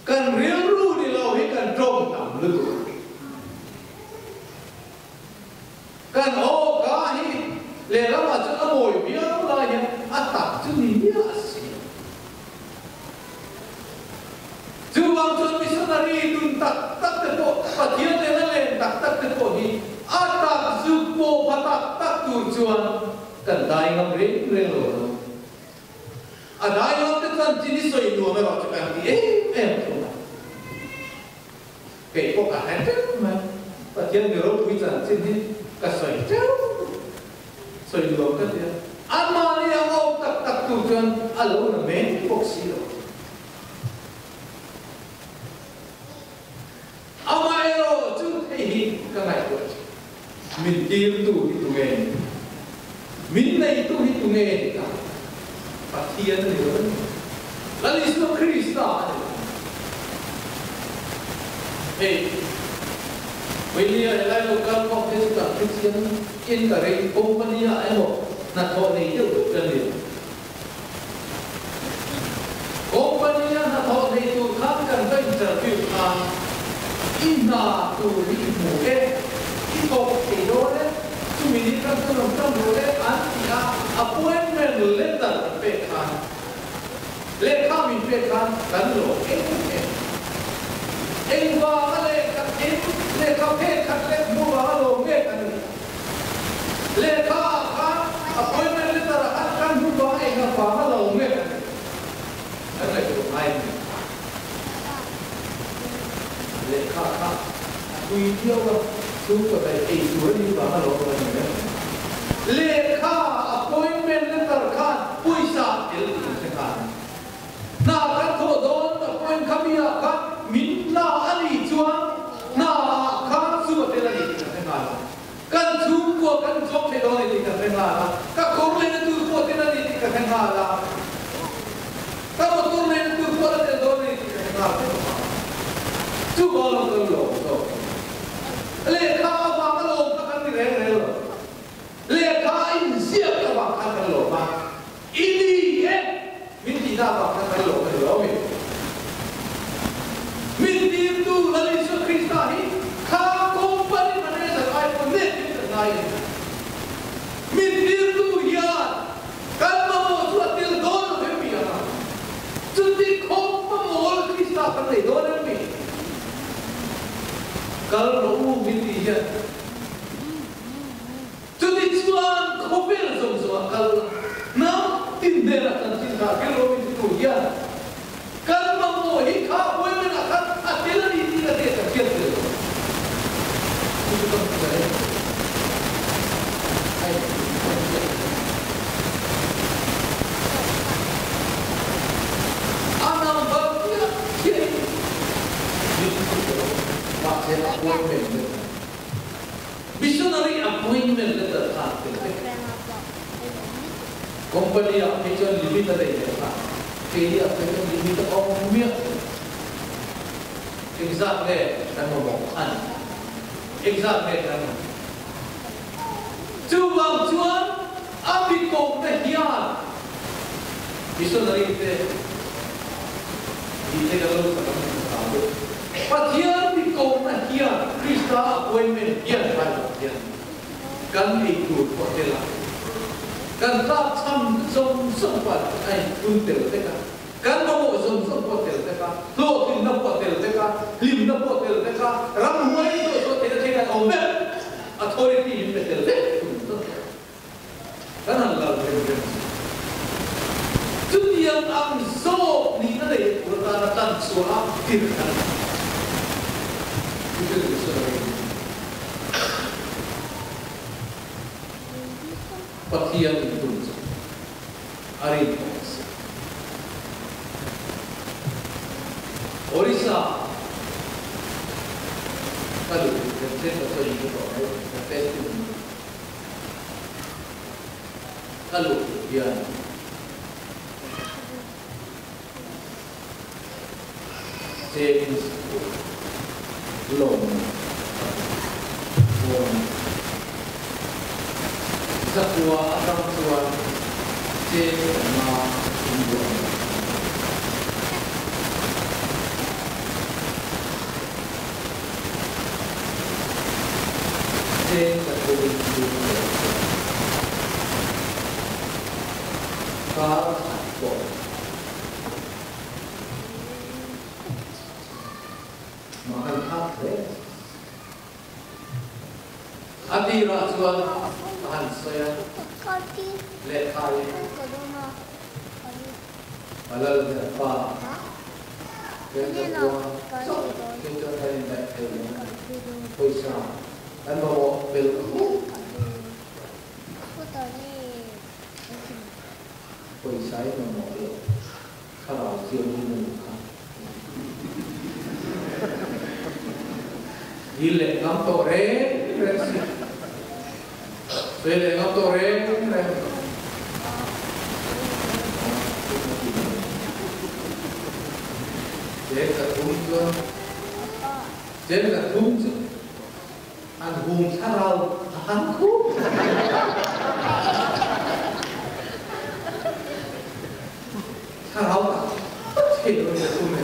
Kan rilru ni lo hi kan tawng tam lutuk. Kan aw ka hi lehlamah chuan a mawi viau lai hian a tak chu ni miah a si lo. Chuvang chuan missionary dun tak tak te pawh, Pathian nena len tak tak te pawh hi a tak zuk pawh pha tak tak tur chuan kan dai ngam reng reng lo lo. A dai ngam te chuan chin i sawi nuam erawh chu kan ti em em thung a. Kei pawh ka hre teuh mai. Pathian mi ropui chanchin hi ka sawi teuh sawi nuam ka ti a. Anmahni a awm tak tak tur chuan a lo na mek bawk si lo. Amaherawh chu hei hi ka ngaihtuah thin. Min tirtu hi tunge ni? Min neitu hi tunge ni ta? Pathian a ni lo a ni. Lal Isua Krista a ni lo. Hei, Willie-a helai lo kal khawm te chu kan hrethiam in ka ring, company-ah emaw hnathawh nei deuh deuh kan ni lo. Company-a hnathawh nei tur khan kan va interview khan i hna tur hi i hmu e, i thawk thei dawn e, chumi ni khan chu rawn tan rawh le an ti a, appointment letter an pek khan, lehkha min pek khan kan lawm em em. Engvanga lehkha thim, lehkha phek khat leh hmu vanga lawm nge kan nih? Lehkha ah khan appointment letter ah khan kan hmu vang eng a vang a lo nge kan ti. Kan ngaihtuah ngai a ni. Lehkha kha a tui viau a, chhungkaw daih ei tur a nih vang a lo awm a ni mai. Lehkha appointment letter khan pawisa tel tih kan hre nghal a ni. Hna kan thawh dawn appoint kha mi ah khan min la a nih chuan hna ah khan chu a tel a ni tih kan hre nghal a. Kan chhungkua kan chawm thei dawn a ni tih ka hre nghal a, ka kawr lehna tur pawh tel a ni tih ka hre nghal a, ka motor lehna tur pawh la tel dawn a ni tih ka hre nghal vek a. Chuvang lo kan lawm zawk. Lehkha avang a lawm kha kan ni reng reng lo. Lehkha a inziak avang khan kan lawm a, i ni e min tihna avang khan kan lawm a ni lo mi. Min tirtu Lal Isua Krista hi kha company manager ai pawh net in kan ngai a ni. Min tirtu hian kan mamawh chu a tel dawn lo em mi anga? Chuti khawp mamawh Krista kan nei dawn em mi? Kal rawh u min tih hian Chuti chuan khawvel zawng zawngah kal hnam tin hnenah kan chin hna thil rawh min titu hian kan mamawh hi kha appointment ah khan a tel a ni tih ka hriat ka hriat tel lo. Chu chu ka hmu ta em? Ai ka hriat tel. A number chiah chiah in min ti lo mahse appointment letter. Missionary appointment letter kha an tel vek. Company ah phei chuan limit a nei leh kha, keini ah phei chuan limit a awm miah lo. Engzat nge kan mamawh a ni? Engzat nge kan mamawh? Chuvang chuan a mi kohna hian missionary te tih te kan lo sak ang tih ka hlau. Pathian mi kohna hian Krista appointment hian Bible hian kan ei tur pawh tel a, kan tlakchham zawng zawng pawh a inthun tel vek a, kan mamawh zawng zawng pawh tel vek a, hlawhtlinna pawh tel vek a, hlimna pawh tel vek a, ramhuai zawh zawh theihna thleng an awm vek, authority min pe tel vek thung zawk. Kan han lal rem rem chu. Chutiang ang zawk nihna nei tur atana tlan chhuah a tirh kan ni. Chu chu missionary ni. Pathian in tum chu a rinawm a si. Orissa ka luh tirh te. Thenkhat chuan in hre tawh mai ka testimony ka luh duh hian James lawm ka hmu. Zakua atang chuan James anga inbuah a ni. James a thuin lut leh chuan kar khat pawh. Mah kan thlak hle. A tirah chuan ka han sawi a, lehkha in ka lal hian pa Venture kuang chauh khi chuan kan indaih thei lo a ni. Pawisa kan mamawh bel khup. Pawisa i mamawh loh. Thlarau thianghlim a nih kha. Dil leh ngam tawh reng reng si. Sawi leh ngam tawh reng reng. Chen ka thum chuan chen ka thum chu an hum thlarau a han khup. Thlarau tak tak thei lo in a tum e.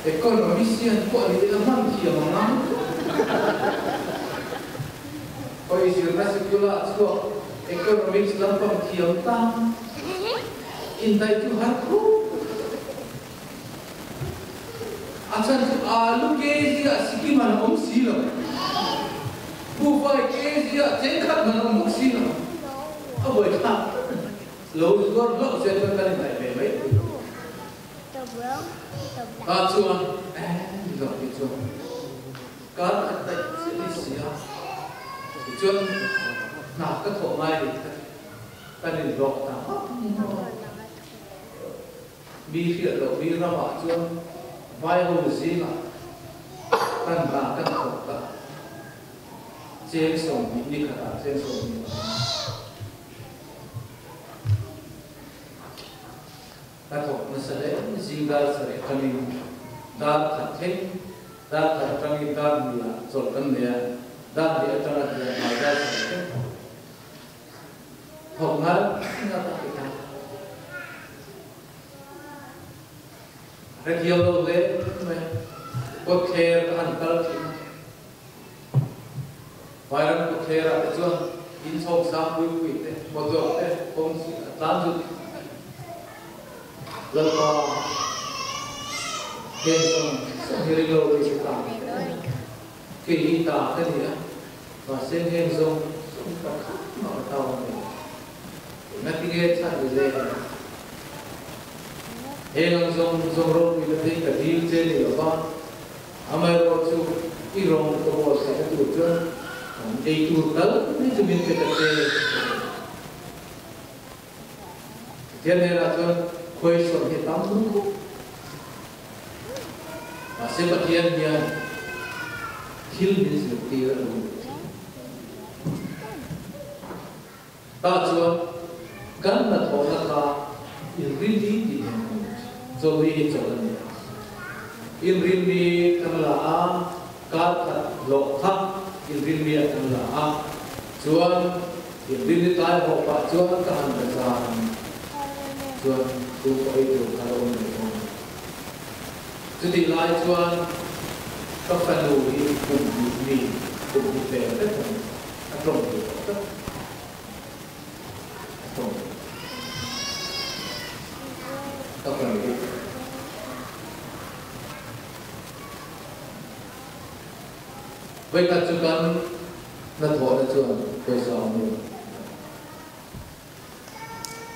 Economician pawh ni ila hman thiam ang ang. Hawi zirna sikula a chhuak economics lampang thiam tan indaih chu har khum. A chhan chu alu kg ah Sikkim an awm si lo, buhfai kg ah chengkhat man awm bawk si lo. A buaithlak tak a ni. Lo zuar hlauh se chuan kan indaih ve mai thei. Tah chuan ni lo hi chuan kar khat daih chiah ni si a, tichuan hna ka thawh ngai ni kha kan inhlawh ta ngawt ngawt. Mi hriat loh mi ramah chuan vai ho zingah kan hna kan thawk ta. Cheng 20 ni khatah cheng 20 a awm a. Ka thawk nasa hle zing dar sarih atangin dar khat thleng, dar khat atangin dar hnih ah chawlh kan nei a, dar hnih atanga hliam ngai dar sarih thleng thawk. Thawk ngal ngal tak i thang. Hrethiam lo hle mai. Kawtthler ka han kal thin a. Vairam kawtthler ah te chuan in chhawng sang pui pui te, motor te kawng si a tlan zut. Lalpa heng zawng zawng hi ring lo ti si ta. Kei hi ta ka ni a, mahse heng zawng zawng pakhat mah ka tau a ni. Ngatinge chhan ni le? Heng ang zawng zawng ropui na te hi ka dil che ni lo va, amaherawh chu i rawng ka buatsaih na tur chuan kan ei tur tal mai chu min pe ta che. Pathian hnenah chuan khuaisawn hi a tam lutuk. Mahse Pathian hian thil min zirtir a duh. Tah chuan kan hnathawhna kha inrinni tih hian kan awm thin. Chawlhni hi chawlh a ni a. Inrinni kan la a, kar khat hlawh kha inrinni ah kan la a. Chuan inrinni tlai hawh pah chuan ka han bazar ang chuan chhungkaw ei tur kha a awm leh dawn. Chutih lai chuan ka fanu hi kum hnih mi, kum hnih ve vek a ni, a tawng duh tawh tlat, a tawng duh tawh. Ka fanu hi. Vawikhat chu kan hnathawhna chuan pawisa awm lo.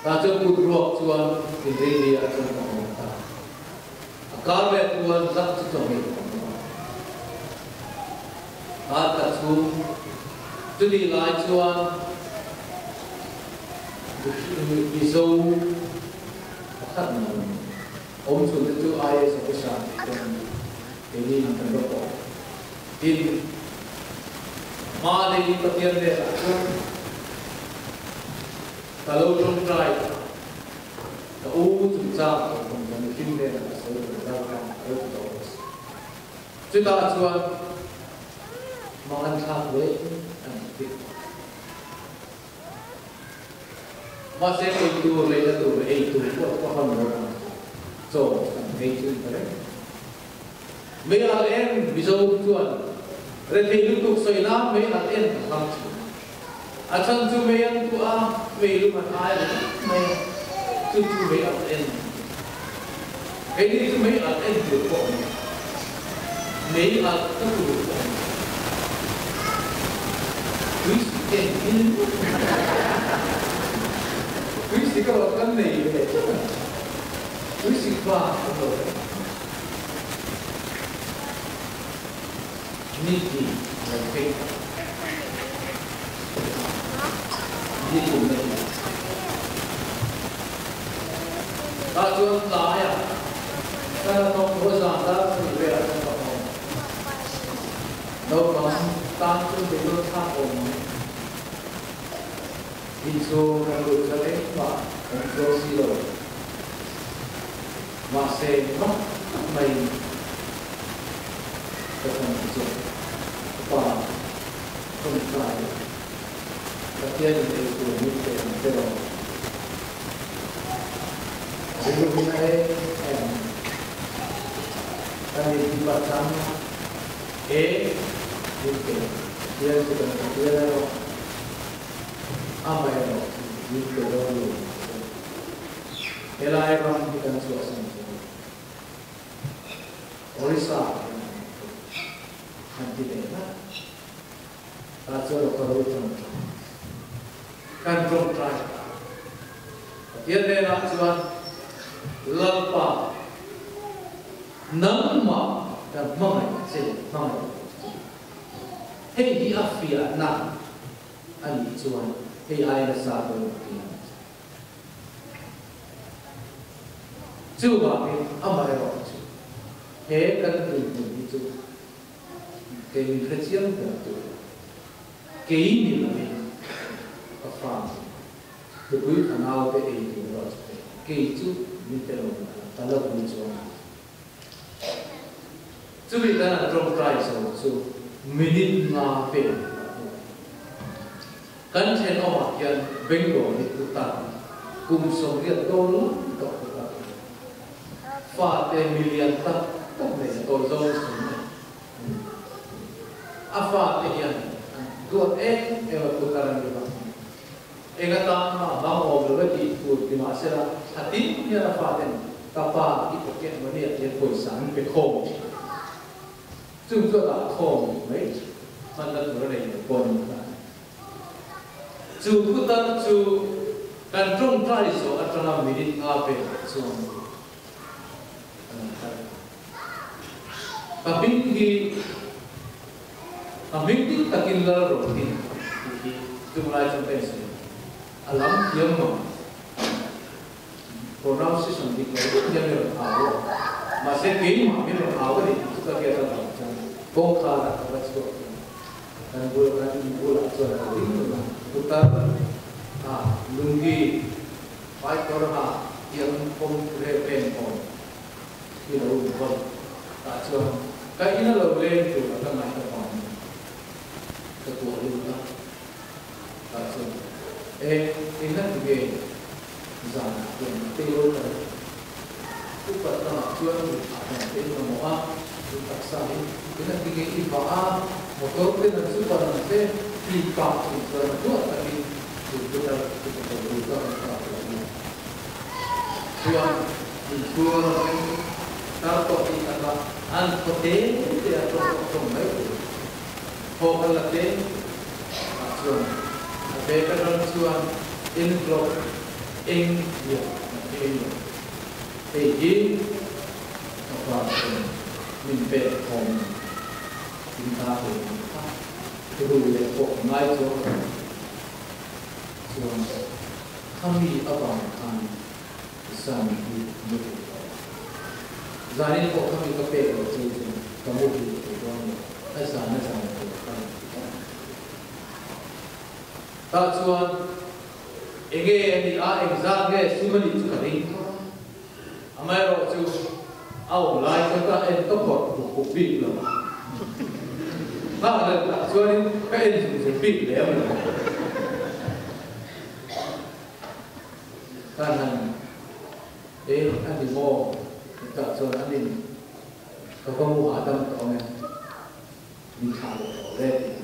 Tah chuan kut ruak chuan inrinni ah chuan ka awm ta. A kar leh tuan zak chu chawhmeh ka awm a. Kar khat chhung chutih lai chuan Mizo pakhat na awm. Awm chhun te chu IAS officer tih te an ni. Keini an kan va pawh. Tin, hma lei Pathian hnenah chuan ka lo tawngtai ta. Ka u chungchang tawh tum ka mihring hnenah ka sawi tur zau khan a lo ti tawh bawk si. Chutah chuan mangan thlak hle a ni ti. Mahse ei tur leina tur leh ei tur pawh ka hawn lo ang chaw kan ei chu ni ta reng. Mei al en Mizo chuan rethei lutuk sawi nan mei al en an hmang thin a. A chhan chu mei an tuah a, mei lum an ai ringawt mai a, chu chu mei al en an ti. Keini chu mei al en tur pawh a ni. Mei al ka tur pawh a ni. Tui sik en hi ni ngawt mai. Tui sik erawh kan nei ve tlat a ni. Tui sik vang kan lo reng. Ni tih a lo phei ta. Ni tum na hi. Tah chuan tlaiah kan a thawk thu a zan dar sarih velah chuan ka awm. Naupang tan chuan beidawn thlak awm mai. Inchhung kan lut chuan engmah awm chuang si lo. Mahse mak tak maiin ka chhan chu ka pa tawngtai a, Pathianin ei tur min pe ang che rawh. Rilru hi a em em. Kan intipa chang e min pe. Pathian chu kan Pathian erawh amaherawh chu min pe dawn lo mahse. Helai ram hi kan chhuahsan tur Orissa ah hian an awm thei han ti leh ngat. Tah chuan aw ka ro tawngtai kan tawngtai ta. Pathian hnenah chuan Lalpa nangmah kan hmangaih che hmangaih tur che. Hei hi a fiahna a nih chuan hei ai nasa pawhin Pathian a che. Chuvangin amaherawh chu he kan dinhmun hi chu kei min hre chiang ber tur kei ni lovin ka fa nupui fanaute ei tur erawh chu pe kei chu min pe lo mah la ka la vui chuang ang. Chumi kan an tawngtai zo chu minute nga vel a hnu. Kan thenawmah hian Bengal hi pu tan kum 80 dawn lam tawh pu ta fate milian tak tak nei a tawi zawng sun a ni. A fate hian an duat em em a pu tar a ni vang hi. Eng atan mah hmang awm lo e tih tur ti mahsela thla tin hian a faten ka pa i pocket money ah hian pawisa an pe khawm thin. Chung chu a dah khawm mai hmanna tur a nei lo pawh a ni ta. Chu putar chu kan tawngtai zawh atanga minute nga velah chuan a lo kal ta. Ka hming hi ka hming dik takin Lalrawtin tih hi tunglai chuan ka insawi lo. A lam thiam mang. Pronunciation dik lo deuh hian mi rawn au a, mahse keimah min rawn au a ni tih chu ka hriat avang chuan kawngkharah ka va chhuak thung a, kan bul kan in bulah chuan ka ding reng a, putar ha lungi hmaikawr ha tiang pawm rep pen awm hi lo in vawn tah chuan ka in a lo leng tur a ka ngaih avangin ka kuah lut a, tah chuan e engati nge Zanah hian te lo kal upat lamah chuan mut ah dan te in mamawh a, in taksa hi in a ti nge i vah a, motor ten an super ang che ti pah chung chuan duat takin chu putar chu ka ko lut a kan kap lo nia. Chuan in chhung a rawn tar tawh tih takah an thaw te te a tawng tawh hlawm mai tur thaw kan la tlem tah chuan a bag atang chuan envelope eng lian an phei lo. Hei hi ka pa chuan min pek khawm a ni. In ta ve ang kha ru leh pawh ngai chuang lo chuan khami avang khan zan hi mu thei lo. Zanin pawh kha mi ka pek loh chu chuan ka muhil thei dawn lo, a zan a zan tur ka rawn ti ta. Tah chuan enge a nih a, engzat nge sum a nih chu ka ring tho a, amaherawhchu a awm lai chuan ka en ka phawrh buk buk bik lo a, nghah leh tak chuanin ka en zung zung bik lem lo. Ka han E, a ni maw? Tah chuan an in ka va mu hahdam tawh ang e, min thlah leh tawh le tih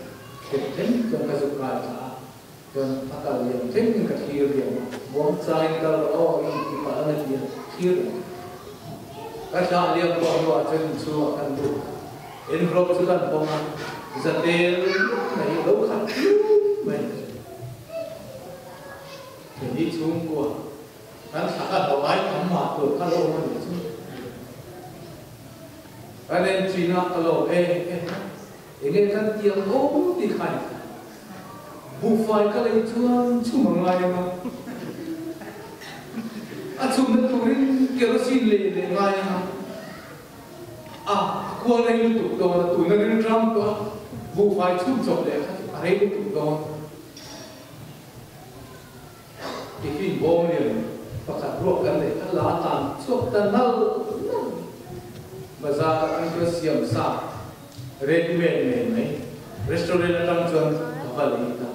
hriat thleng chuan ka zuk kai thlah a, chuan a kal liam thlengin ka thlir liam a, muangchangin kal rawh aw i inti palh ang e tia thlir reng. Ka thlah liam tawh hnuah chuan inchhungah kan lut a, envelope chu kan pawm a, zatel mai lo khat piu mai. Keini chhungkua Kan thla kha hlauh ai tam mah tur kha lo awm a nih chu. Kan en chin a, ka lawm em em a, enge kan tiang awm tih kha a ni. Buhfai ka lei chuan chhum a ngai ang a, a chhumna turin kerosene lei leh ngai ang a, a kual rei lutuk dawn a, tuna rilṭam pawh a buhfai chhum chawp leh kha chu a rei lutuk dawn. Tiffin bawm lian pakhat ruak kan neih kha la tlan chhuak ta nal nal. Bazar atang chuan siam sa ready made ngei mai restaurant atang chuan ka va lei ta,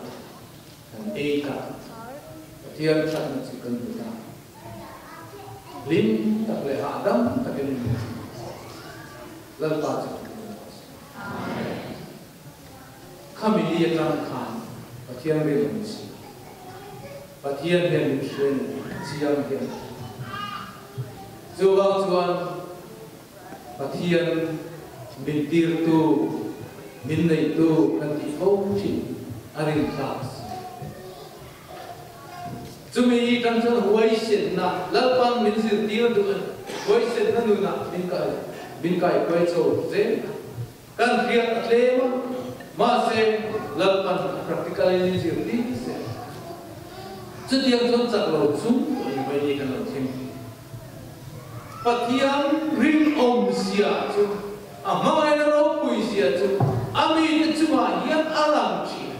kan ei ta, Pathian thatna chu kan hmu ta. Hlim tak leh hahdam takin min hmu. Lalpa chu kan hmu ta si. Khami ni atang khan Pathian rin awm si. Pathian hian min hria ni chiang hian a hria. Chuvang chuan Pathian min tirtu, min neitu kan tih fo thin a rin thlak si. Chumi ni tang chuan huaisenna Lalpan min zirtir duh a ni. Huaisenna nunah min kai min kaikuai chho zel a. Kan hriat a tlem a, mahse Lalpan a practical in min zirtir zel. Chutiang chuan chak lo chung pawhin vaini kan lo thleng thei. Pathian rinawmzia chu, a hmangaihna ropuizia chu a mite chungah hian a lang thin.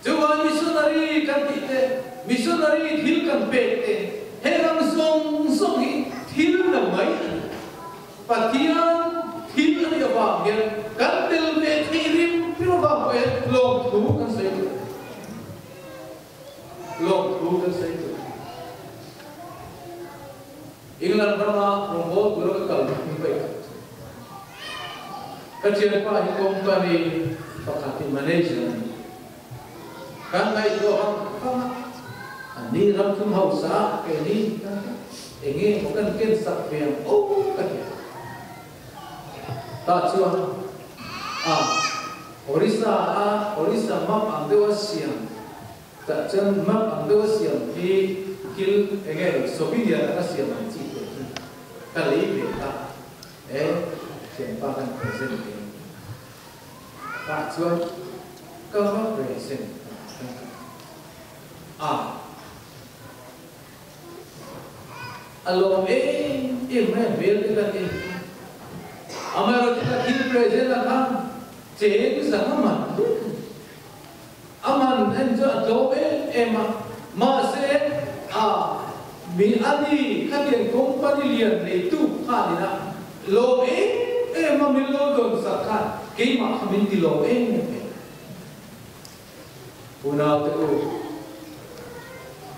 Chuvang missionary kan tih te, missionary thil kan pek te, he ram zawng zawng hi thil na mai a ni. Pathian thil a nih avang hian kan tel ve theih rim rim avang pawh hian lawmthu kan sawi tur a ni. Lawmthu kan sawi tur a ni. England rama rawngbawl tura ka kal hnu paih tak chu ka thianpa hi company pakhat hi manager a ni. Kan ngaihtuah vang vang a, anni ram thum hausa keini eng nge maw kan ken sak ve ang aw ka ti a. Tah chuan a Orissa a Orissa map ang deuha siam tah chuan map ang deuha siam hi thil eng nge souvenir anga siam ang chi te hi ka lei ve ta e thianpa kan present ve. Tah chuan ka va present ta kan ti a. A lawm em em mai a hmel te kan en kha. Amaherawhchu ka thil present ah khan cheng zang a man hlek a ni. A man en chu a tlawm em em a, mahse a mi a ni khatiang company lian neitu khanin a lawm em em a min lo dawn sak khan keimah kha min ti lawm em em em. Unaute u,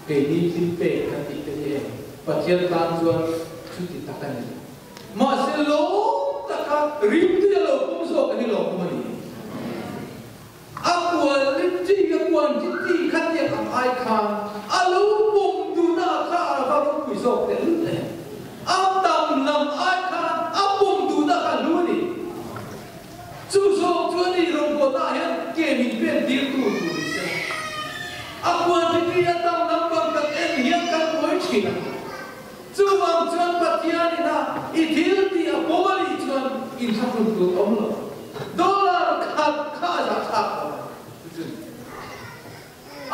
keini thil pek kan tih te hi em? Pathian tan chuan chuti tak a ni lo. Mahse lawm taka rimtui a lo pawm zawk a ni lawm pawm a ni. A quality, a quantity kha tiang ang ai khan a lo pawm duhna kha a va ropui zawk teh lut em? A tam lam ai khan a pawm duhna kha a hlu a ni. Chu zawk chu a ni rawngbawlnaah hian ke min pen tir tur tur ni se. A quantity a tam lam pang tak en hian kan buai thin a. Chuvang chuan Pathianin a i thil tih a pawm a nih chuan inthlahrun tur awm lo. Dollar khat kha a zah thlak lo a ti chu ni.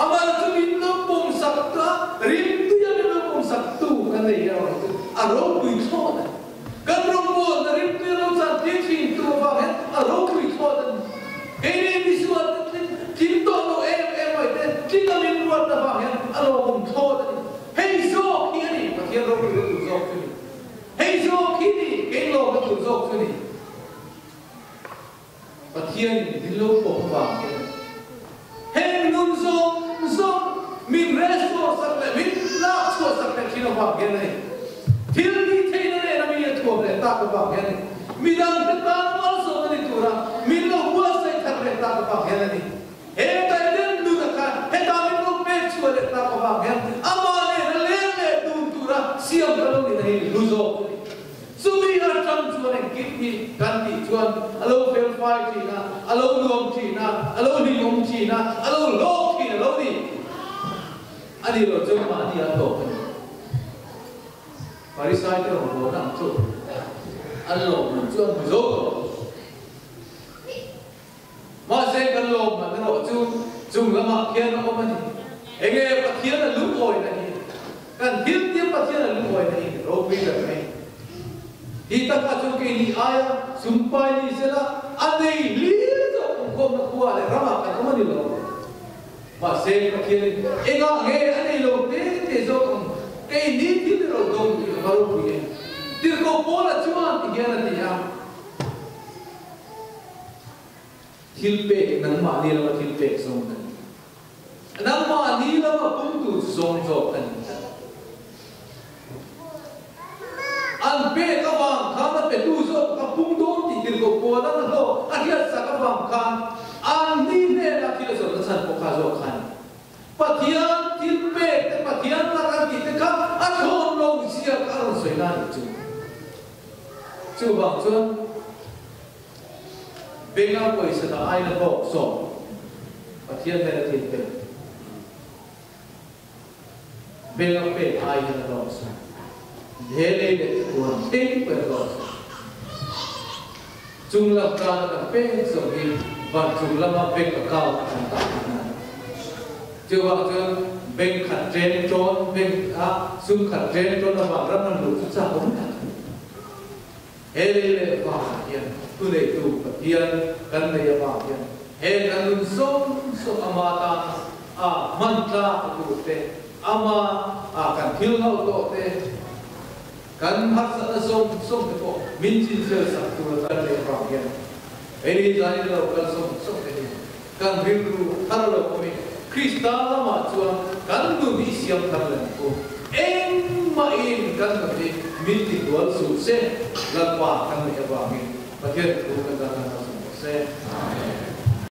Amal chu min lo pawm sak tu a, rimtui a min lo pawm sak tu kan nei erawh hi chu a ropui thlawt a ni. Kan tur zawk chu ni. Pathianin min lo pawm vang hian heng nun zawng zawng min restore sak leh min lak chhuah sak leh thin avang hian a ni. Thil tih theihna nena mi a thuam leh tak avang hian a ni. Midangte tan malsawmna ni tura min lo buatsaih thar leh tak avang hian a ni. He Kaiden nuna khan heta min lo pek chhuah leh tak avang hian amah nena leng leh dun tura siam ka lo nihna hi hlu zawk a ni. Chumi atang chuan engkim hi kan tih chuan a lo fel fai thin a, a lo nuam thin a, a lo hlimawm thin a, a lo hlawk thin a lo ni. A ni lo chuan mahni a tawp a ni. Pharisai te rawn ang chu an lawmman chu an hmu zo tawh. Mahse kan lawmman erawh chu chung lamah khian a awm a ni. Enge Pathian a lungawina hi? Kan thil tir Pathian a lungawina hi ropui ber mai. Hi takah chuan keini aia sumpai ni sela a nei hlir zawk awmkhawmna khua leh ramah kan awm a ni lo. Mahse Pathianin engah nge a nei lo te te zawk ang keini thil erawh dawng tih a va ropui em? Tirhkoh Paula chuan ti hian a ti a. Thil pek nangmahni lama thil pek zawng a ni. Nangmahni lama pumtu chu zawng zawk a ni. An pek avang khan a petu zawk ka pum dawn tih thil ko pawl an hlawh a hriat sak avang khan an ni hnenah thil a zawrhna chhan pawh kha zawk kha a ni. Pathian thil pek te Pathian lak an tih te kha a thlawn lo zia kha a rawn sawi na a nih chu. Chuvang chuan Benga pawisa dah aina hlawk zawk Pathian hnena thil pek Benga pek ai hian a hlawk zawk He lei leh chatuan thleng pawh a hlawk zawk Chung lam tana kan pek zawk hi van chung lama bank account a kan dah tihna a ni. Chuvang chuan bank khat chen tawn bank a sum khat chen tawn avang ram han luh chu chak awm tak a ni. He lei leh vangah hian thuneitu Pathian kan nei avang hian he kan nun zawng zawng ama tan a hman tlak a tur te, ama a kan thil ngauh tawh te, kan harsatna zawng zawng te pawh min chinchel sak tur a kan nei avang hian hei ni zanin lo kal zawng zawng te hi kan rilru thar lo awmin Krista lamah chuan kan nun hi siam thar leh ang u. Engmahin kan nun hi min tihdual suh se, Lalpa kan neih avangin Pathian thu kan tan tan hausa rawh se. Amen.